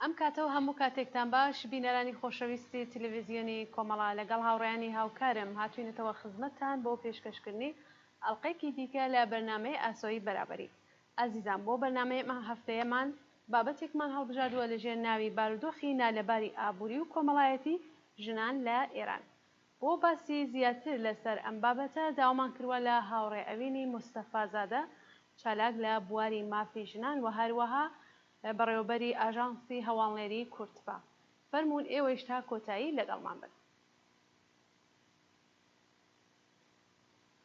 ئەم کاتە و هەموو کاتێکتان باش بینەرانی خۆشەویستی تلویزیۆنی کۆمەڵە لەگەڵ هاوڕێیانی هاوکارم هاتوینەتەوە خزمەتتان بۆ پێشکەشکردنی ئەڵقەیەکی دیکە لە بەرنامەی ئاسۆی بەرابەری. ئازیزان بۆ بەرنامەی ئەم هەفتەیەمان بابەتێکمان هەڵبژاردووە لەژێر ناوی بارودۆخی نالەباری ئابووری و کۆمەڵایەتی ژنان لە ئێران. بۆ باسی زیاتر لەسەر ئەم بابەتە داوامان کردووە لە هاوڕێ ئەوینی مستەفازادە چالاک لە بواری مافی ژنان و هەروەها بەڕێوەبەری ئاژانسی هەواڵنێری کوردپا. فەرموون ئێوەیش تا کۆتایی لەگەڵمان بن.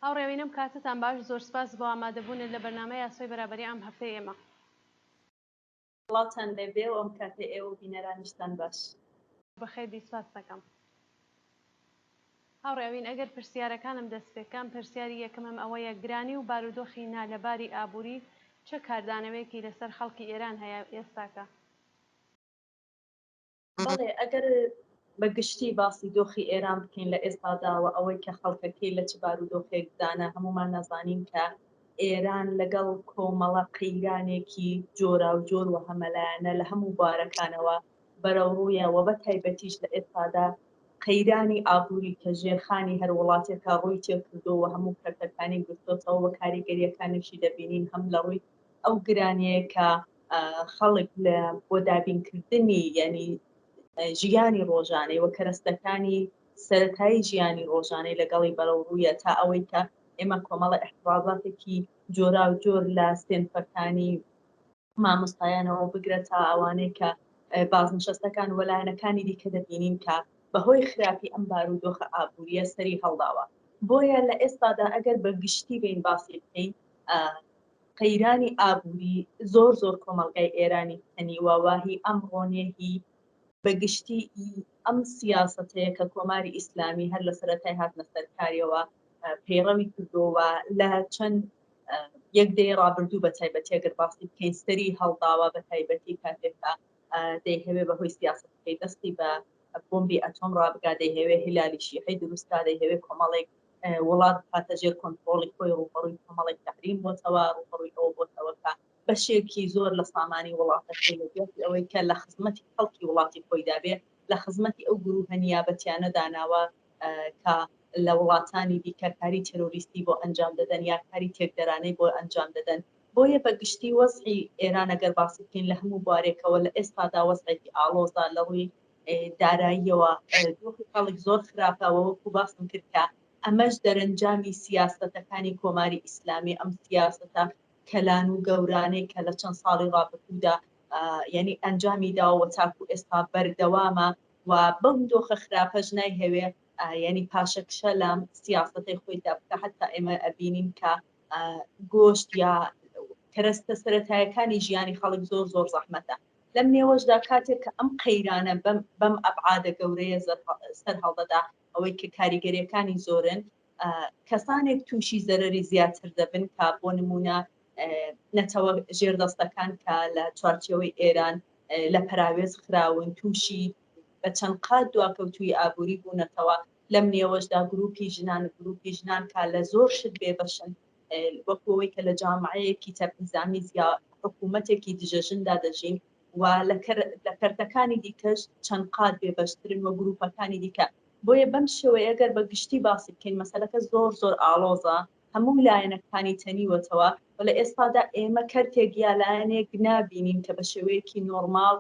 هاوڕێ ئەوینم کاتتان باش زۆر سپاس بۆ ئامادەبوونت لە بەرنامەی ئاسۆی بەرابەری ئەم هەفتەی ئێمە. سڵاوتان لێبێ و ئەم کاتەی ئێوە و بینەرانیشتان باش. بەخێر بی سپاست دەکەم. هاوڕێ ئەوین ئەگەر پرسیارەکانم دەست پێکەم پرسیاری یەکەمم ئەوەیە گرانی و بارودۆخی نالەباری ئابووری چ کاردانەوەیەکی لەسەر خەڵکی ئێران هەیە ئێستاکە؟ بەڵێ ئەگەر بە گشتی باسی دۆخی ئێران بکەین لە ئێستادا و ئەوەی کە خەڵکەکەی لە چ بارودۆخێکدانە هەموومان نەزانین کە ئێران لەگەڵ کۆمەڵە قەیرانێکی جۆراوجۆر و هەمەلایەنە لە هەموو بوارەکانەوە بەرەوڕوویە و بە تایبەتیش لە ئێستادا قەیرانی ئابووری کە ژێرخانی هەر وڵاتێکە ڕووی تێکردووە و هەموو کەرتەکانی گرتۆتەوە و کاریگەرییەکانیشی دەبینین هەم لە ڕووی ئەو گرانییە کە خەڵک لە بۆ دابینکردنی یعنی ژیانی ڕۆژانەی و کەرەستەکانی سەتایی ژیانی ڕۆژانەی لەگەڵی بەرەوڕوویە تا ئەوەی کە ئێمە کۆمەڵە احترازاتێکی جۆرا و جۆر لە سێنفەکانی مامۆستایانەوە بگرە تا ئەوانەی کە بازنشەستەکان وەلایەنەکانی دیکە دەبینین کە بەهۆی خراپی ئەم بارودۆخە ئابووریە سەری هەڵداوە بۆیە لە ئێستادا ئەگەر بە گشتی بین باسی بکەین قەیرانی ئابووری زۆر زۆر کۆمەڵگای ئێرانی تەنیوە و هی ئەمڕۆ نیە هی بە گشتی ئەم سیاسەتەیە کە کۆماری ئیسلامی هەر لە سەرەتای هاتنە سەرکاریەوە پەیڕەوی کردووە لە چەند یەک دەیە ڕابردوو بە تایبەتی ئەگەر باسی بکەین سەری هەڵداوە بە تایبەتی کاتێکە دەیهەوێ بەهۆی سیاسەتەکەی دەستی بە بۆمبی ئەتۆم ڕابگا دەیهەوێ هیلالی شیعی دروستکا دەیهەوێ کۆمەڵێک وڵات بخاتە ژێر کۆنترۆڵی خۆی ڕووبەڕووی کۆمەڵێک تەحریم بۆتەوە ڕووبەڕووی ئەوە بۆتەوە کە بەشێکی زۆر لە سامانی وڵاتەکەی لە جیاتی ئەوەی کە لە خزمەتی خەڵکی وڵاتی خۆیدا بێ لە خزمەتی ئەو گرووهە نیابەتیانە داناوە کە لە وڵاتانی دیکە کاری تێرۆریستی بۆ ئەنجام دەدەن یا کاری تێکدەرانەی بۆ ئەنجام دەدەن بۆیە بە گشتی وەزعی ئێران ئەگەر باسی بکەین لە هەموو بوارێکەوە لە ئێستادا وەزعێکی ئاڵۆزە لە ڕووی داراییەوە دۆخی خەڵک زۆر خراپە و وەکو باسم کرد کە ئەمەش دەرەنجامی سیاسەتەکانی کۆماری ئیسلامی ئەم سیاسەتە کەلان و گەورانەی کە لە چەند ساڵی ڕابردوودا یعنی ئەنجامی داوە تاکو ئێستا بەردەوامە و بەم دۆخە خراپەش نایهەوێ یعنی پاشەکشە لە سیاسەتەی خۆیدا بکە حتا ئێمە ئەبینین کە گۆشت یا کەرەستە سەتایەکانی ژیانی خەڵک زۆر زۆر زەحمەتە لەم نێوەشدا کاتێک کە ئەم قەیرانە بەم بەم ئەبعادە گەورەیە سەر هەڵدەدا ئەوەی کە کاریگەریەکانی زۆرن کەسانێک تووشی زەرەری زیاتر دەبن کە بۆ نمونە نەتەوە ژێردەستەکان کە لە چوارچێوەی ئێران لە پەراوێز خراون تووشی بە چەند قات دواکەوتووی ئابووری بوونەتەوە لەم نێوەشدا گروپی ژنان گروپی ژنان کە لە زۆر شت بێبەشن وەکو ئەوەی کە لە جامعەیەکی تەبعیزامیز یا حکوومەتێکی دژە ژندا دەژین و لە کەرتەکانی دیکەش چەند قات بێبەشترن و گروپەکانی دیکە بۆیە بەم شێوەیە گەر بە گشتی باسی بکەین مەسەلەکە زۆر زۆر ئاڵۆزە هەموو لایەنەکانی تەنیوەتەوە و لە ئێستادا ئێمە کەرتێک یا لایەنێک نابینین کە بە شێوەیەکی نۆرماڵ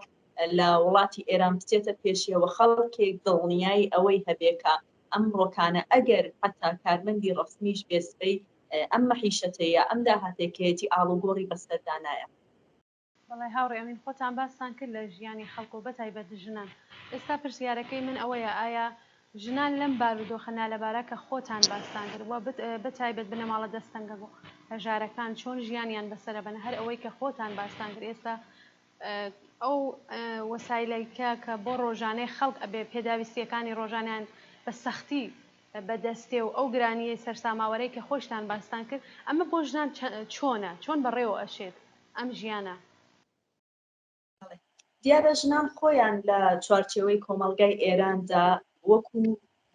لە وڵاتی ئێران بچێتە پێشیەوە خەڵکێک دڵنیای ئەوەی هەبێ کە ئەمڕۆکانە ئەگەر حەتا کارمەندی ڕەسمیش بێ سبەی ئەم مەحیشەتەی یا ئەم داهاتێکەیەتی ئاڵوگۆڕی بەسەردا نایە. بەڵێ هاوڕێ ئەمین خۆتان باستان کرد لە ژیانی خەڵک و بەتایبەت ژنان ئێستا پرسیارەکەی من ئەوەیە ئایا ژنان لەم بارودۆخە نالەبارە کە خۆتان باستان کرد و بەتایبەت بنەماڵە دەستەنگە هەژارەکان چۆن ژیانیان بەسەرەبەن هەر ئەوەی کە خۆتان باستان کرد ئێستا ئەو وەسایلەی کە کە بۆ ڕۆژانەی خەڵک ئەبێ پێداویستیەکانی ڕۆژانیان بە سەختی. بە دەستێ و ئەو گرانییەی سەرساماوەرەی کە خۆشتان باستان کرد، ئەمە بۆ ژنان چۆنە؟ چۆن بەڕێوە ئەچێت ئەم ژیانە؟ دیارە ژنان خۆیان لە چوارچێوەی کۆمەڵگای ئێراندا وەکو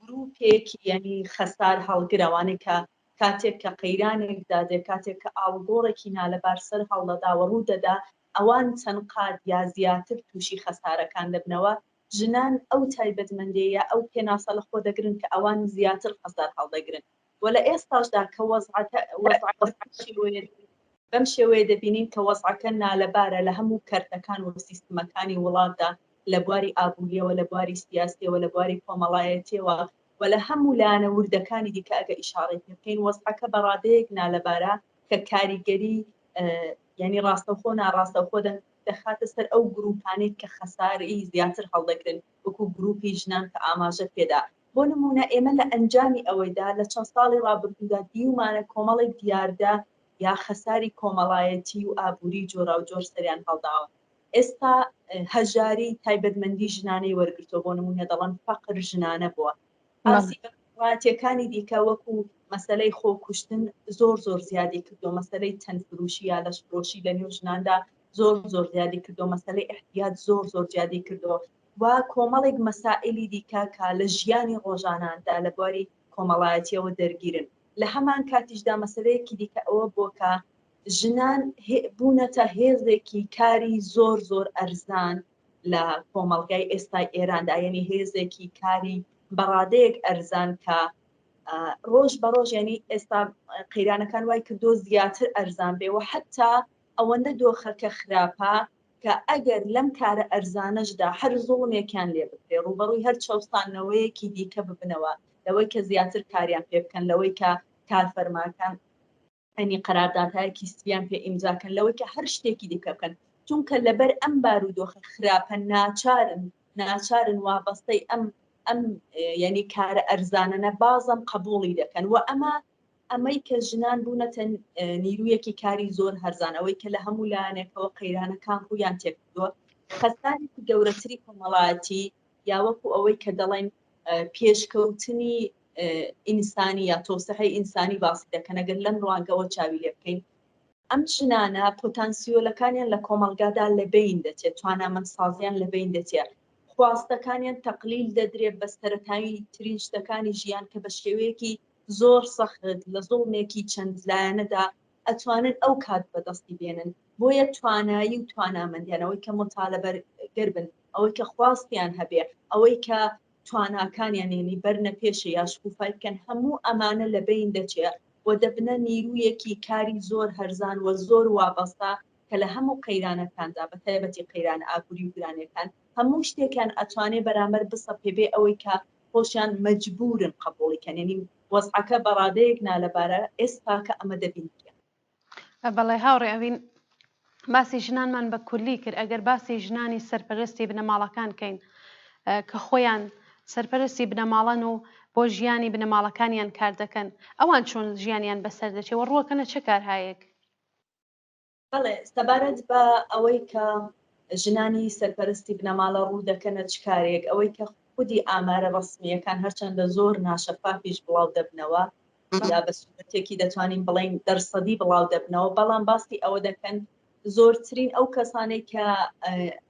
گروپێک یعنی خەسار هەڵگر ئەوانەی کە کاتێک کە قەیرانێک دادێ کاتێک کە ئاڵوگۆڕێکی نالەبار سەر هەڵدەدا و ڕوو دەدا ئەوان چەند قات یا زیاتر تووشی خەسارەکان دەبنەوە ژنان ئەو تایبەتمەندیە یا ئەو پێناسە لە خۆ دەگرن کە ئەوان زیاتر خەسار هەڵدەگرن و لە ئێستاشدا کە وەزعەکە وەزعەکە بەم شێوەیە بەم شێوەیە دەبینین کە وەزعەکە نالەبارە لە هەموو کەرتەکان و سیستمەکانی وڵاتدا لە بواری ئابووریەوە لە بواری سیاسیەوە لە بواری کۆمەڵایەتیەوە و لە هەموو لایەنە وردەکانی دیکە ئەگە ئیشاڕەی پێ بکەین وەزعەکە بە ڕادەیەک نالەبارە کە کاریگەری یعنی ڕاستەوخۆ ناڕاستەوخۆ دەخاتە سەر ئەو گروپانەی کە خەساری زیاتر هەڵدەگرن وەکو گروپی ژنان کە ئاماژە پێدا بۆ نموونە ئێمە لە ئەنجامی ئەوەیدا لە چەند ساڵی ڕابردوودا دیومانە کۆمەڵێک دیاردە یا خەساری کۆمەڵایەتی و ئابووری جۆراوجۆر سەریان هەڵداوە. ئێستا هەژاری تایبەتمەندی ژنانەی وەرگرتووە، بۆ نموونە دەڵێن فەقر ژنانە بووە. ئاسیبە کۆمەڵایەتییەکانی دیکە وەکو مەسەلەی خۆکوشتن زۆر زۆر زیادی کردووە، مەسەلەی تەنفروشی یا لەشفرۆشی لە نێو ژناندا زۆر زۆر زیادی کردووە، مەسەلەی ئیعتیاد زۆر زۆر زیادی کردووە. و کۆمەڵێک مەسائیلی دیکە کە لە ژیانی ڕۆژاناندا لە بواری کۆمەڵایەتیەوە دەرگیرن. لە هەمان کاتیشدا مەسەلەیەکی دیکە ئەوە بووە کە ژنان بوونەتە هێزێکی کاری زۆر زۆر ئەرزان لە کۆمەڵگای ئێستای ئێراندا، یەنی هێزێکی کاری بە ڕادەیەک ئەرزان کە ڕۆژ بە ڕۆژ یەنی ئێستا قەیرانەکان وای کردووە زیاتر ئەرزان بێ و حەتا ئەوەندە دۆخەکە خراپە کە ئەگەر لەم کارە ئەرزانەشدا هەر زوڵمێکیان لێ بکرێ، ڕووبەڕووی هەر چەوساندنەوەیەکی دیکە ببنەوە، لەوەی کە زیاتر کاریان پێ بکەن، لەوەی کە کارفەرماکان یانی قەراردادهایەکی سپیان پێ ئیمزا کەن، لەوەی کە هەر شتێکی دیکە بکەن، چونکە لەبەر ئەم بارودۆخە خراپە ناچارن ناچارن وابەستەی ئەم ئەم یانی کارە ئەرزانەنە بازەم قەبووڵی دەکەن و ئەمە ئەمەی کە ژنان بوونەتە نیروویەکی کاری زۆر هەرزان، ئەوەی کە لە هەموو لایەنێکەوە قەیرانەکان ڕوویان تێکردووە، خەسارێکی گەورەتری کۆمەڵایەتی یا وەکو ئەوەی کە دەڵێن پێشکەوتنی ئینسانی یا تۆسەحی ئینسانی باسی دەکەن، ئەگەر لەم ڕوانگەوە چاوی لێ بکەین، ئەم ژنانە پۆتانسیۆلەکانیان لە کۆمەڵگادا لەبەین دەچێت، توانامەندسازیان لەبەین دەچێت، خواستەکانیان تەقلیل دەدرێت بە سەرەتایی ترین شتەکانی ژیان کە بە شێوەیەکی زۆر سەخت لە زوڵمێکی چەند لایەنەدا ئەتوانن ئەو کات بەدەستی بێنن بۆیە توانایی و توانامەندیان ئەوەی کە مۆتالەبەرگر بن ئەوەی کە خواستیان هەبێ ئەوەی کە تواناکانیان یعنی بەرنە پێشێ یا شکوفای بکەن هەموو ئەمانە لە بەین دەچێ و دەبنە نیرویەکی کاری زۆر هەرزان و زۆر وابەستە کە لە هەموو قەیرانەکاندا بە تایبەتی قەیرانە ئابووری و گرانیەکان هەموو شتێکیان ئەتوانێ بەرامبەر بسەپێ بێ ئەوەی کە خۆشیان مەجبورن قەبوڵی کەن یەنی وەزعەکە بە ڕادەیەک نالەبارە ئێستاکە ئەمە دەبیندرێ. بەڵێ هاوڕێ ئەوین باسی ژنانمان بە کولی کرد ئەگەر باسی ژنانی سەرپەرستی بنەماڵەکان کەین کە خۆیان سەرپەرستی بنەماڵەن و بۆ ژیانی بنەماڵەکانیان کار دەکەن ئەوان چۆن ژیانیان بەسەر دەچێ و ڕووەکەنە چ کارهایەک؟ بەڵێ، سەبارەت بە ئەوەی کە ژنانی سەرپەرستی بنەماڵە ڕوو دەکەنە چ کارێک، ئەوەی کە خودی ئامارە ڕەسمییەکان هەرچەندە زۆر ناشەفافیش بڵاو دەبنەوە یا بە سوورەتێکی دەتوانین بڵێین دەرسەدی بڵاو دەبنەوە، بەڵام باسی ئەوە دەکەن زۆرترین ئەو کەسانەی کە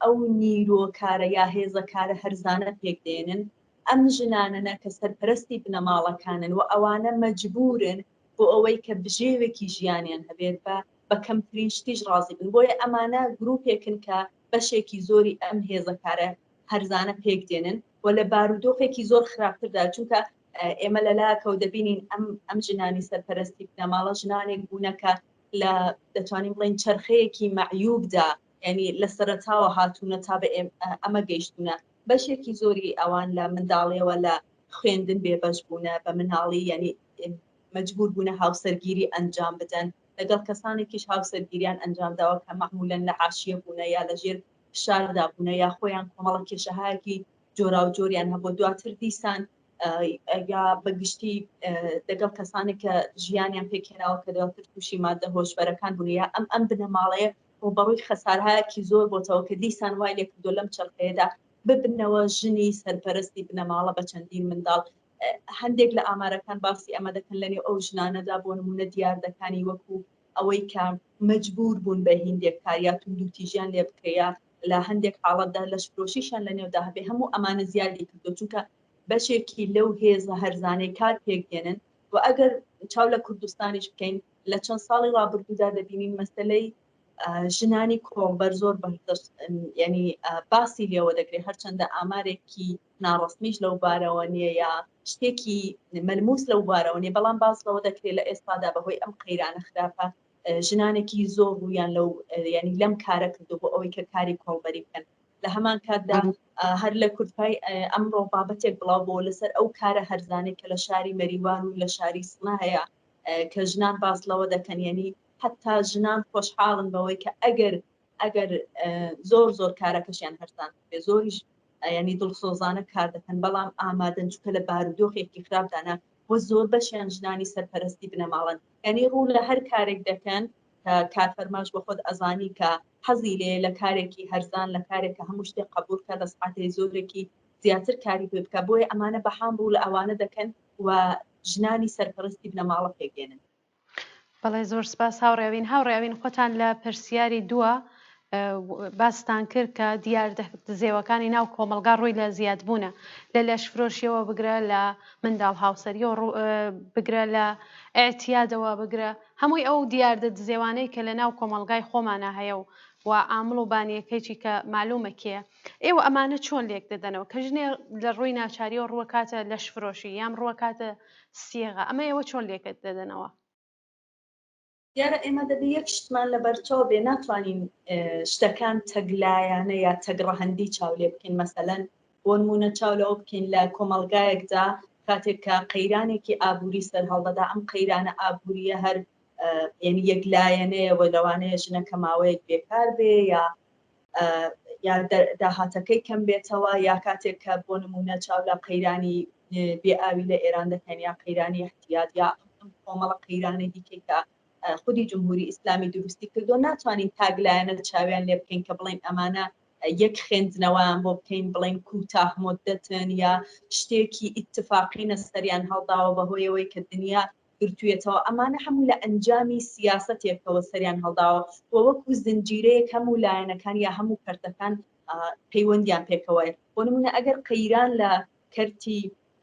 ئەو نیرۆ کارە یا هێزە کارە هەرزانە پێک دێنن ئەم ژنانەنە کە سەرپەرستی بنەماڵەکانن و ئەوانە مەجبوورن بۆ ئەوەی کە بژێوێکی ژیانیان هەبێت بە بە کەمترین شتیش ڕازی بن بۆیە ئەمانە گروپێکن کە بەشێکی زۆری ئەم هێزە کارە هەرزانە پێک دێنن و لە بارودۆخێکی زۆر خراپتردا چونکە ئێمە لە لاکەوە دەبینین ئەم ئەم ژنانی سەرپەرستی بنەماڵە ژنانێک بوونە کە لە دەتوانین بڵێین چەرخەیەکی مەعیوبدا یعنی لە سەرەتاوە هاتوونە تا بە ئەمە گەیشتوونە بەشێکی زۆری ئەوان لە منداڵیەوە لە خوێندن بێبەش بوونە بە مناڵی یعنی مەجبور بوونە هاوسەرگیری ئەنجام بدەن لەگەڵ کەسانێکیش هاوسەرگیریان ئەنجام داوە کە مەعمولەن لە حاشیە بوونە یا لە ژێر فشاردا بوونە یا خۆیان کۆمەڵە کێشەهایەکی جۆراوجۆریان هەبوو دواتر دیسان یا بە گشتی دەگەڵ کەسانێک کە ژیانیان پێکهێناوە کە دواتر تووشی مادە هۆشبەرەکان بوون یا ئەم ئەم بنەماڵەیە ڕووبەڕووی خەسارهایەکی زۆر بۆتەوە کە دیسان وای لێکردووە لەم چەرخەیەدا ببنەوە ژنی سەرپەرستی بنەماڵە بە چەندین منداڵ. هەندێک لە ئامارەکان باسی ئەمە دەکەن لە نێو ئەو ژنانەدا بۆ نمونە دیاردەکانی وەکو ئەوەی کە مەجبور بوون بە هیندێک کار یا توندوتیژیان لێ بکرێ یا لە هەندێک حاڵەتدا لەشفرۆشیشیان لە نێودا هەبێ هەموو ئەمانە زیادی کردو چونکە بەشێکی لەو هێزە هەرزانەی کار پێک دێنن و ئەگەر چاو لە کوردستانیش بکەین لە چەند ساڵی ڕابردوودا دەبینین مەسەلەی ژنانی کۆڵبەر زۆر ینی باسی لێوە دەکرێت هەرچەندە ئامارێکی ناڕەسمیش لەو بارەوە نییە یا شتێکی مەلموس لەو بارەوە نیە بەڵام باس لەوە دەکرێت لە ئێستادا بەهۆی ئەم قەیرانە خراپە ژنانێکی زۆر ڕوویان لەو ینی لەم کارە کردو بۆ ئەوەی کە کاری کۆڵبەری بکەن لە هەمان کاتدا هەر لە کوردپای ئەمڕۆ بابەتێک بڵاو بۆ لەسەر ئەو کارە هەرزانەی کە لە شاری مەریوان و لە شاری سنە هەیە کە ژنان باس لەوە دەکەن یعنی حتا ژنان خۆشحاڵن بەوەی کە ئەگەر ئەگەر زۆر زۆر کارەکەشیان هەرزان بێ زۆریش ینی دڵسۆزانە کار دەکەن بەڵام ئامادەن چونکە لە بارودۆخێکی خراپدانە و زۆر بەشیان ژنانی سەرپەرستی بنەماڵەن یعنی ڕوو لە هەر کارێک دەکەن کە کارفەرماش بە خۆت ئەزانی کە حەزی لێ لە کارێکی هەرزان لە کارێک کە هەموو شتێک قبول کە لە سعاتێ زۆرێکی زیاتر کاری پێ بکە بۆیە ئەمانە بە حام ڕوو لە ئەوانە دەکەن و ژنانی سەرپەرستی بنەماڵە پێکدێنن. بەڵێ زۆر سپاس هاوڕێ ئەوین. هاوڕێ ئەوین خۆتان لە پرسیاری دووە باستان کرد کە دیاردە دزێوەکانی ناو کۆمەڵگا ڕووی لە زیادبوونە لە لەشفرۆشیەوە بگرە لە منداڵ هاوسەریەوە بگرە لە ئاعتیادەوە بگرە هەمووی ئەو دیاردە دزێوانەی کە لە ناو کۆمەڵگای خۆمانە هەیە و و عامڵ و بانیەکەیی کە معلومە کێ ئێوە ئەمانە چۆن لێک دەدەنەوە کە ژنێ لە ڕووی ناچاریەوە ڕووەکاتە لەشفرۆشی یان ڕووەکاتە سیغە ئەمە ئێوە چۆن لێکت دەدەنەوە؟ دیارە ئێمە دەبێ یەک شتمان لەبەرچاو بێ ناتوانین شتەکان تەگلایانە یا تەگڕەهەندی چاو لێ بکەین مەسەلەن بۆ نمونە چاو لەوە بکەین لە کۆمەڵگایەکدا کاتێک کە قەیرانێکی ئابووری سەرهەڵدەدا ئەم قەیرانە ئابووریە هەر یعنی یەکلایەنەیە و لەوانەیە ژنەکە ماوەیەک بێکار بێ یا یا داهاتەکەی کەم بێتەوە یا کاتێک کە بۆ نمونە چاو لە قەیرانی بێ ئاوی لە ئێران دەکەن یا قەیرانی احتیاط یا ئەم کۆمەڵە قەیرانی دیکەی کە خودی جمهوری ئیسلامی دروستی کردو ناتوانین تاگلایەنە چاویان لێ بکەین کە بڵین ئەمانە یەک خوێندنەوەیان بۆ بکەین بڵین کوتاه مدەتن یا شتێکی ئیتفاقی نەسەریان هەڵداوە بەهۆیەوەی کە دنیا گرتوویەتەوە، ئەمانە هەموو لە ئەنجامی سیاسەتێکەوە سەریان هەڵداوە و وەکو زنجیرەیەک هەموو لایەنەکان یا هەموو کەرتەکان پەیوەندیان پێکەوەیە. بۆ نموونە ئەگەر قەیران لە کەرتی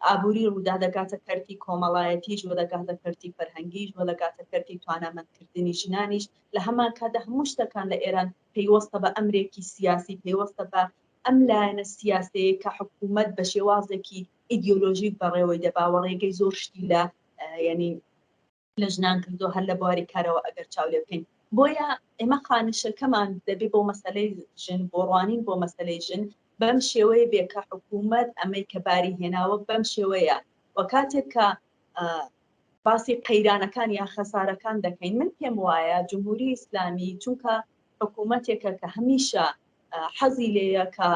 ئابووری ڕوودا دەگاتە کەرتی کۆمەڵایەتیش و دەگاتە کەرتی فەرهەنگیش و دەگاتە کەرتی توانامەندکردنی ژنانیش، لە هەمان کاتدا هەموو شتەکان لە ئێران پەیوەستە بە ئەمرێکی سیاسی، پەیوەستە بە ئەم لایەنە سیاسەیە کە حکوومەت بە شێوازێکی ئیدیۆلۆژیک بەڕێوەی دەبا و ڕێگەی زۆر شتی لە یعنی لە ژنان کردو هەر لە بواری کارەوە ئەگەر چاو لێ بکەین بۆیە ئێمە خانشەکەمان دەبێ بۆ مەسلەی ژن بۆ ڕوانین بۆ مەسلەی ژن بەم شێوەیە بێ کە حکوومەت ئەمەی کە باری هێناوە بەم شێوەیە و کاتێک کە باسی قەیرانەکان یا خەسارەکان دەکەین من پێم وایە جمهوری ئیسلامی چونکە حکوومەتێکە کە هەمیشە حەزی لێیە کە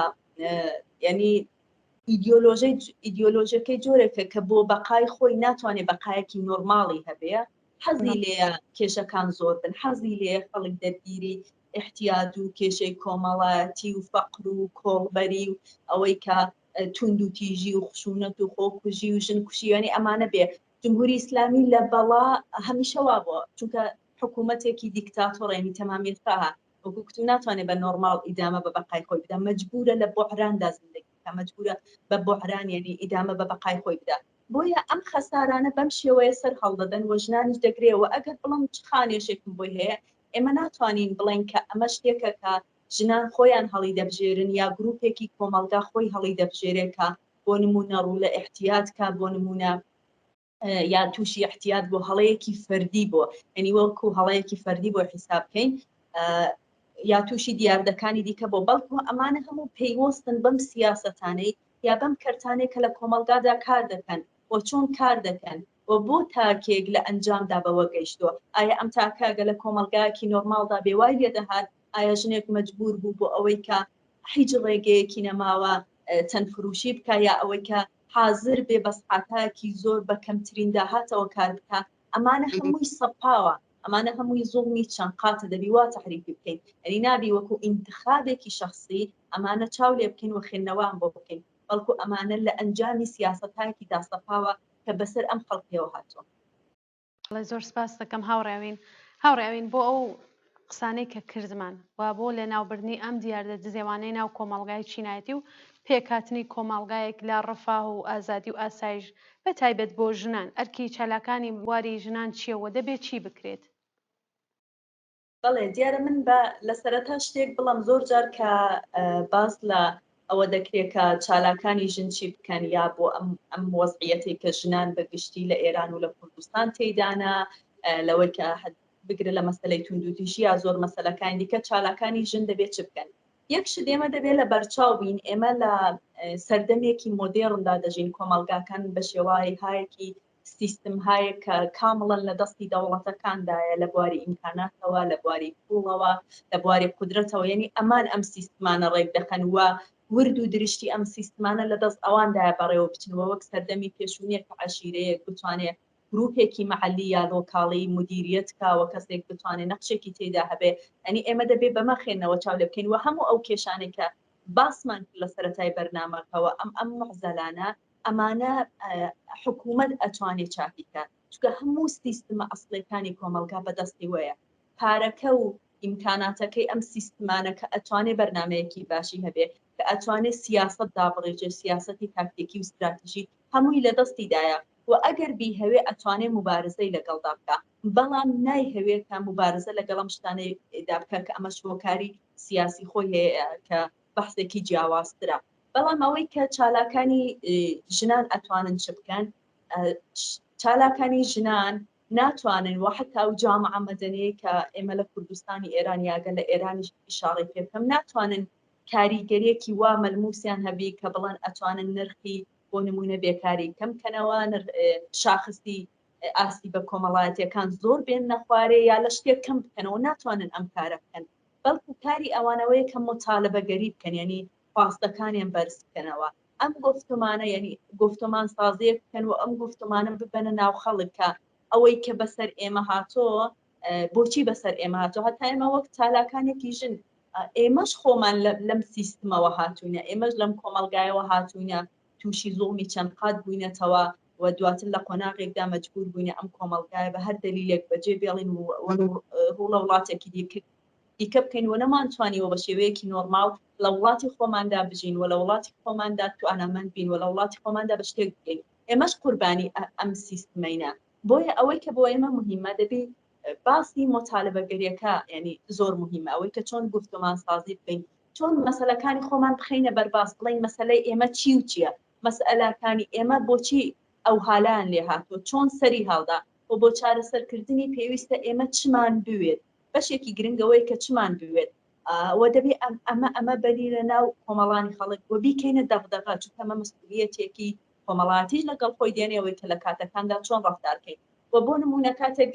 یعنی ئیدیۆلۆژەی ئیدیۆلۆژەکەی جۆرێکە کە بۆ بەقای خۆی ناتوانێت بەقایەکی نۆرماڵی هەبێ حەزی لێیە کێشەکان زۆر بن حەزی لێیە خەڵک دەرگیری احتیاج و کێشەی کۆمەڵایەتی و فەقر و کۆڵبەری و ئەوەی کە توند و تیژی و خشونەت و خۆکوژی و ژن کوشیوانی ئەمانە بێ جمهوری ئیسلامی لە بەڵا هەمیشە وا بووە چونکە حکوومەتێکی دیکتاتۆڕێنی تەمامیت خواهە وەکو کوتم ناتوانێت بە نۆرماڵ ئیدامە بە بەقای خۆی بدا مەجبورە لە بۆعراندا زندگی بکا مەجبورە بە بۆعران یعنی ئیدامە بە بەقای خۆی بدا بۆیە ئەم خەسارانە بەم شێوەیە سەر هەڵدەدەن و ژنانیش دەگرێ و ئەگەر بڵم چ خانێشێکم بۆی هەیە ئێمە ناتوانین بڵێن کە ئەمە شتێکە کە ژنان خۆیان هەڵی دەبژێرن یا گروپێکی کۆمەڵگا خۆی هەڵی دەبژێرێ کە بۆ نمونە ڕوو لە احتیاط کە بۆ نمونە یا تووشی احتیاط بۆ هەڵەیەکی فەردی بۆ یعنی وەکو هەڵەیەکی فەردی بۆ حیساب بکەین یا تووشی دیاردەکانی دیکە بۆ بەڵکو ئەمانە هەموو پەیوەستن بەم سیاسەتانەی یا بەم کەرتانەی کە لە کۆمەڵگادا کار دەکەن و چۆن کار دەکەن و بۆ تاکێک لە ئەنجامدا بەوە گەیشتووە ئایا ئەم تاکە گە لە کۆمەڵگایەکی نۆرماڵدا بێ وای لێ دەهات ئایا ژنێک مەجبور بوو بۆ ئەوەی کە هیچ ڕێگەیەکی نەماوە چەند فروشی بکە یا ئەوەی کە حازر بێ بە سعاتاکی زۆر بە کەمترین داهاتەوە کار بکا ئەمانە هەمووی سەپاوە ئەمانە هەمووی زوڵمی چەند قاتە دەبی وا تەعریفی بکەین یعنی نابی وەکو ئینتخابێکی شەخسی ئەمانە چاو لێ بکەین و خوێندنەوەیان بۆ بکەین. بەڵکو ئەمانە لە ئەنجامی سیاسەتایەکی داسەپاوە کە بەسەر ئەم خەڵکەوە هاتووە. بەڵێ زۆر سپاست دەکەم هاوڕێ ئەوین. هاوڕێ ئەوین بۆ ئەو قسانەی کە کردمان و بۆ لەناوبردنی ئەم دیاردە دزێوانەی ناو کۆمەڵگای چینایەتی و پێکهاتنی کۆمەڵگایەک لە ڕەفاه و ئازادی و ئاسایش بە تایبەت بۆ ژنان ئەرکی چالاکانی بواری ژنان چیە و دەبێ چی بکرێت؟ بەڵێ دیارە من بە لە سەرەتا شتێک بڵم زۆر جار کە باس لە ئەوە دەکرێت کە چالاکانی ژن چی بکەن یا بۆ ئەم ئەم وەزعیەتێک کە ژنان بە گشتی لە ئێران و لە کوردستان تێدانە لەوەی کە بگرە لە مەسلەی توندوتیژی یا زۆر مەسلەکانی دیکە چالاکانی ژن دەبێت چ بکەن یەک شت ئێمە دەبێت لە بەرچاو بین ئێمە لە سەردەمێکی مۆدێرندا دەژین کۆمەڵگاکان بە شێوای هایەکی سیستمهایەک کە کامڵەن لە دەستی دەوڵەتەکاندایە لە بواری ئیمکاناتەوە، لە بواری پووڵەوە، لە بواری قودرەتەوە، یەنی ئەمان ئەم سیستمانە ڕێک دەخەن و ورد و درشتی ئەم سیستمانە لە دەست ئەواندایە بەڕێوە بچن و وەک سەردەمی پێشوو نییە کە عەشیرەیەک بتوانێ گرووپێکی مەحەلی یا لۆکاڵی مودیریەت کا و کەسێک بتوانێ نەقشێکی تێیدا هەبێ، یەنی ئێمە دەبێ بەمە خێنەوە چاو لێ بکەین و هەموو ئەو کێشانەی کە باسمان کرد لە سەرەتای بەرنامەکەوە ئەم ئەم موعزەلانە ئەمانە حکوومەت ئەتوانێ چاکی کە چونکە هەموو سیستمە ئەسڵیەکانی کۆمەڵگا بەدەستی وەیە پارەکە و ئیمکاناتەکەی ئەم سیستمانە کە ئەتوانێ بەرنامەیەکی باشی هەبێ کە ئەتوانێ سیاسەت دابڕێژێ سیاسەتی تاکتیکی و ستراتیژی هەمووی لە دەستی دایە و ئەگەر بیهەوێ ئەتوانێ موبارزەی لەگەڵدا بکا بەڵام نایهەوێ کە موبارزە لەگەڵ ئەم شتانەی دا بکا کە ئەمەش هۆکاری سیاسی خۆی هەیە کە بەحسێکی جیاوازترە بەڵام ئەوەی کە چالاکانی ژنان ئەتوانن چ بکەن چالاکانی ژنان ناتوانن و حتا و جامعە مەدەنیەی کە ئێمە لە کوردستانی ئێران یاگە لە ئێرانیش ئیشاڕەی پێ بکەم ناتوانن کاریگەریەکی وا مەلموسیان هەبی کە بڵێن ئەتوانن نرخی بۆ نمونە بێکاری کەم کەنەوە شاخصی ئاستی بە کۆمەڵایەتیەکان زۆر بێن نەخوارێ یا لە شتێک کەم بکەنەوە ناتوانن ئەم کارە بکەن بەڵکو کاری ئەوانەوەیە کە مۆتالبەگەری بکەن یعنی خواستەکانیان بەرز بکەنەوە ئەم گفتمانە یعنی گفتمان سازیەک بکەن و ئەم گفتمانە ببەنە ناو خەڵک کە ئەوەی کە بەسەر ئێمە هاتۆ بۆچی بەسەر ئێمە هاتۆ هەتا ئێمە وەک چالاکانێکی ژن ئێمەش خۆمان لەم سیستمەوە هاتوینە ئێمەش لەم کۆمەلگایەوە هاتوینە تووشی زوڵمی چەند قات بووینەتەوە و دواتر لە قۆناغێکدا مەجبور بووینە ئەم کۆمەڵگایە بە هەر دەلیلێک بەجێ بێڵین و ڕوو لە وڵاتێکی دیکە دیکە بکەین و نەمانتوانیوە بە شێوەیەکی نۆرماڵ لە وڵاتی خۆماندا بژین و لە وڵاتی خۆماندا توانامەند بین و لە وڵاتی خۆماندا بە شتێک بگەین ئێمەش قوربانی ئەم سیستمەینە بۆیە ئەوەی کە بۆ ئێمە مهمە دەبی باسی مۆتالبەگەریەکە ینی زۆر مهمە ئەوەی کە چۆن گفتومان سازی بکەین چۆن مەسەلەکانی خۆمان بخەینە بەرباس بڵێین مەسەلەی ئێمە چی و چییە مەسئەلاکانی ئێمە بۆچی ئەوهالایان لێ هاتووە چۆن سەری هەڵدا و بۆ چارەسەرکردنی پێویستە ئێمە چمان بوێت بەشێکی گرنگ ئەوەیە کە چمان بوێت و دەبێ ئەمە ئەمە بەرینە ناو کۆمەڵانی خەڵک و بیکەینە دەغدەغە چونکە ئەمە مەسئولیەتێکی کۆمەڵاتیش لەگەڵ خۆی دێنێ ئەوەی کە لە کاتەکاندا چۆن ڕەفتارکەین و بۆ نمونە کاتێک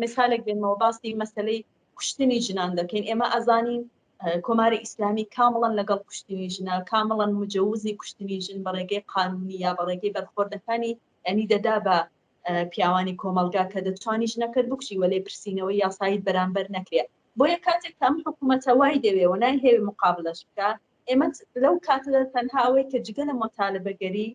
مثالێک بێنمەوە باسی مەسەلەی کوشتنی ژنان دەکەین ئێمە ئەزانین کۆماری ئیسلامی کامڵەن لەگەڵ کوشتنی ژنە، کامڵەن مجەوزی کوشتنی ژن بە ڕێگەی قانوونی یا بە ڕێگەی بەرخۆردەکانی یانی دەدا بە پیاوانی کۆمەڵگا کە دەتوانی ژنەکەت بکوژی وە لێپرسینەوەی یاساییت بەرامبەر نەکرێ. بۆیە کاتێک کە ئەم حکوومەتە وای دەوێ و نایهەوێ موقابلەش بکا، ئێمە لەو کاتەدا تەنها ئەوەی کە جگە لە مۆتالبەگەری،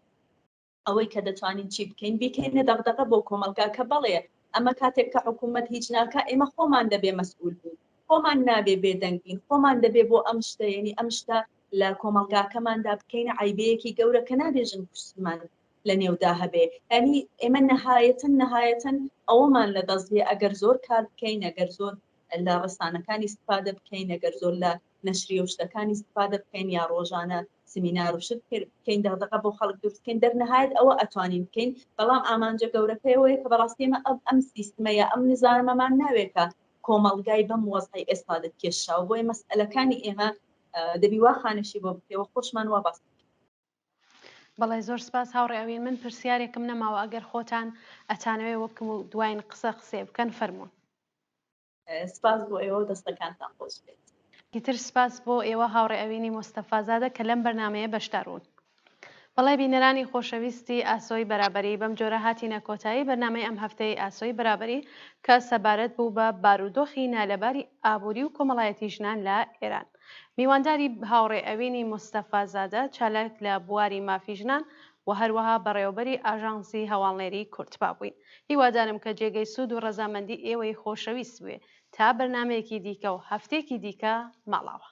ئەوەی کە دەتوانین چی بکەین بیکەینە دەغدەغە بۆ کۆمەڵگا کە بەڵێ ئەمە کاتێک کە حکوومەت هیچ ناکا ئێمە خۆمان دەبێ مەسئول بین خۆمان نابێ بێدەنگ بین خۆمان دەبێ بۆ ئەم شتە یعنی ئەم شتە لە کۆمەڵگاکەماندا بکەینە عیبەیەکی گەورە کە نابێ ژن کوشتمان لە نێودا هەبێ یعنی ئێمە نەهایەتەن نەهایەتەن ئەوەمان لە دەست بێ ئەگەر زۆر کار بکەین ئەگەر زۆر لە ڕسانەکانی استفادە بکەین ئەگەر زۆر لە نەشریە و شتەکانی استفادە بکەین یا ڕۆژانە سمینار و شت بکەین دەغدەغە بۆ خەڵک دروست بکەین دەرنەهایەت ئەوە ئەتوانین بکەین بەڵام ئامانجە گەورەکەی ئەوەیە کە بەڕاستی ئێمە ئەم ئەم سیستمە یا ئەم نزامەمان ناوێ کە کۆمەڵگای بەم وەزعەی ئێستا دەکێشراوە بۆیە مەسئەلەکانی ئێمە دەبی وا خانەشی بۆ بکرێ و خۆشمان وا باس بکەین. بەڵێ زۆر سپاس هاوڕێ ئەوین من پرسیارێکم نەماوە ئەگەر خۆتان ئەتانەوێ وەکم و دواین قسە قسێ بکەن فەرموون. سپاس بۆ ئێوە و دەستەکانتان خۆش بێت. ئیتر سپاس بۆ ئێوە هاوڕێ ئەوینی مۆستەفازادە کە لەم بەرنامەیە بەشدار بوون. بەڵێ بینەرانی خۆشەویستی ئاسۆی بەرابەری بەم جۆرە هاتینە کۆتایی بەرنامەی ئەم هەفتەی ئاسۆی بەرابەری کە سەبارەت بوو بە بارودۆخی نالەباری ئابووری و کۆمەڵایەتی ژنان لە ئێران. میوانداری هاوڕێ ئەوینی مستەفا زادە چالاک لە بواری مافی ژنان و هەروەها بەڕێوەبەری ئاژانسی هەواڵنێری کوردپا بووین. هیوادارم کە جێگەی سوود و ڕەزامەندی ئێوەی خۆشەویست بوێ. تا بەرنامەیەکی دیکە و هەفتەیەکی دیکە ماڵاوا.